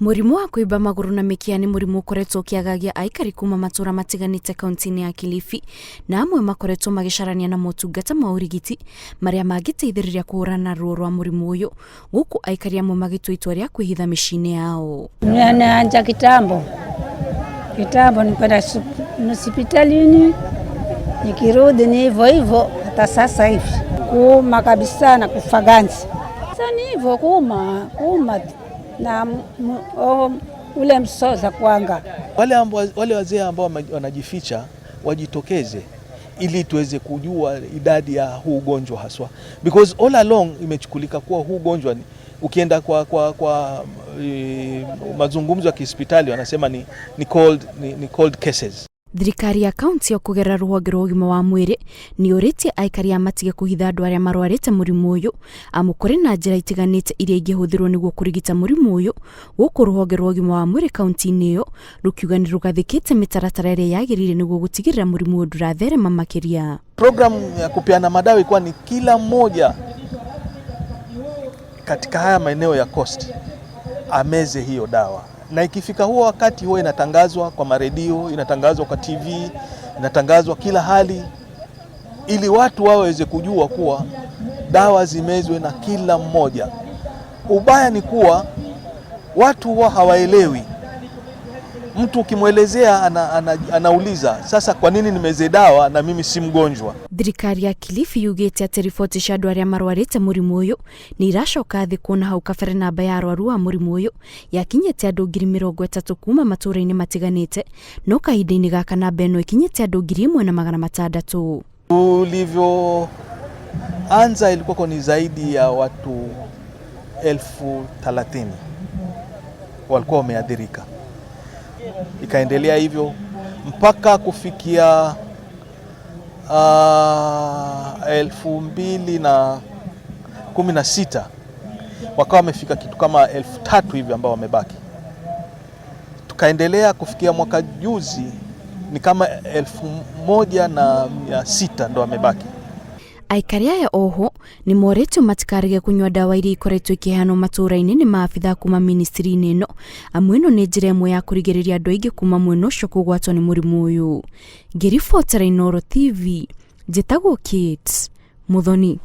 Mũrimũ wa kũimba magũrũ na mĩkiha nĩ mũrimũ ũkoretwo ũkĩagagia aikari kuma matũra matiganĩte kaunti-inĩ ya Kilifi, na amwe makoretwo magĩcarania na motungata ma ũrigiti marĩa mangĩteithĩrĩria kũhũrana na ruo rwa mũrimũ ũyũ, gũkũ aikari amwe magĩtua itua rĩa kwĩhitha mĩciĩ-inĩ yao. Nimeanza kitambo kitambo, nikwenda hospitalini, nikirudi ni hivyo hivyo, hata sasa hivi kuuma kabisa na kufa ganzi. Sasa ni hivyo kuuma kuuma na oh, ule msoza kwanga. Wale wazee ambao wanajificha wajitokeze ili tuweze kujua idadi ya huu ugonjwa haswa, because all along imechukulika kuwa huu ugonjwa ni, ukienda kwa mazungumzo ya kihospitali wanasema ni cold cases. Thirikari ya kaunti yo kũgerera rũhonge rwa ũgima wa mwĩrĩ nĩ ũrĩtie aikari a matige kũhitha andũ arĩa marwarĩte mũrimũ ũyũ, amu kũrĩ na njĩra itiganĩte iria ingĩhũthĩrwo nĩguo kũrigita mũrimũ ũyũ, gũkũ rũhonge rwa ũgima wa mwĩrĩ kaunti-inĩ ĩyo rũkiuga nĩ rũgathĩkĩte mĩtaratara ĩrĩa yagĩrĩire nĩguo gũtigĩrĩra mũrimũ ũyũ ndũratherema makĩria. Program ya kupeana madawa ilikuwa ni kila mmoja katika haya maeneo ya coast ameze hiyo dawa, na ikifika huo wakati huwa inatangazwa kwa maredio, inatangazwa kwa TV, inatangazwa kila hali, ili watu waweze kujua kuwa dawa zimezwe na kila mmoja. Ubaya ni kuwa watu huwa hawaelewi. Mtu ukimwelezea anauliza sasa, kwa nini nimeze dawa na mimi si mgonjwa? Thirikari ya Kilifi yugĩte atĩ riboti cia andũ arĩa marwarĩte mũrimũ ũyũ nĩ iracoka thĩ, kuona hau kabere namba ya arwaru a mũrimũ ũyũ yakinyĩte andũ 30,000 kuma matũũra-inĩ matiganĩte, no kahinda-inĩ gaka namba ĩno ĩkinyĩte andũ 1600. Tulivyoanza ilikuwa ni zaidi ya watu 30,000 walikuwa wameathirika. Ikaendelea hivyo mpaka kufikia 2016 wakawa wamefika kitu kama 3,000 hivi ambao wamebaki. Tukaendelea kufikia mwaka juzi ni kama 1600 ndo wamebaki. Aikari aya oho nĩ morĩtio matikarege kũnyua ndawa iria ikoretwo ikĩheanwo matũũra-inĩ nĩ maabitha kuma ministry-inĩ ĩno, amu ĩno nĩ njĩra ĩmwe ya kũrigĩrĩria andũ aingĩ kuma mwena ũcio kũgwatwo nĩ mũrimũ ũyũ. Ngĩribotera Inooro TV, njĩtagwo Kate Muthoni.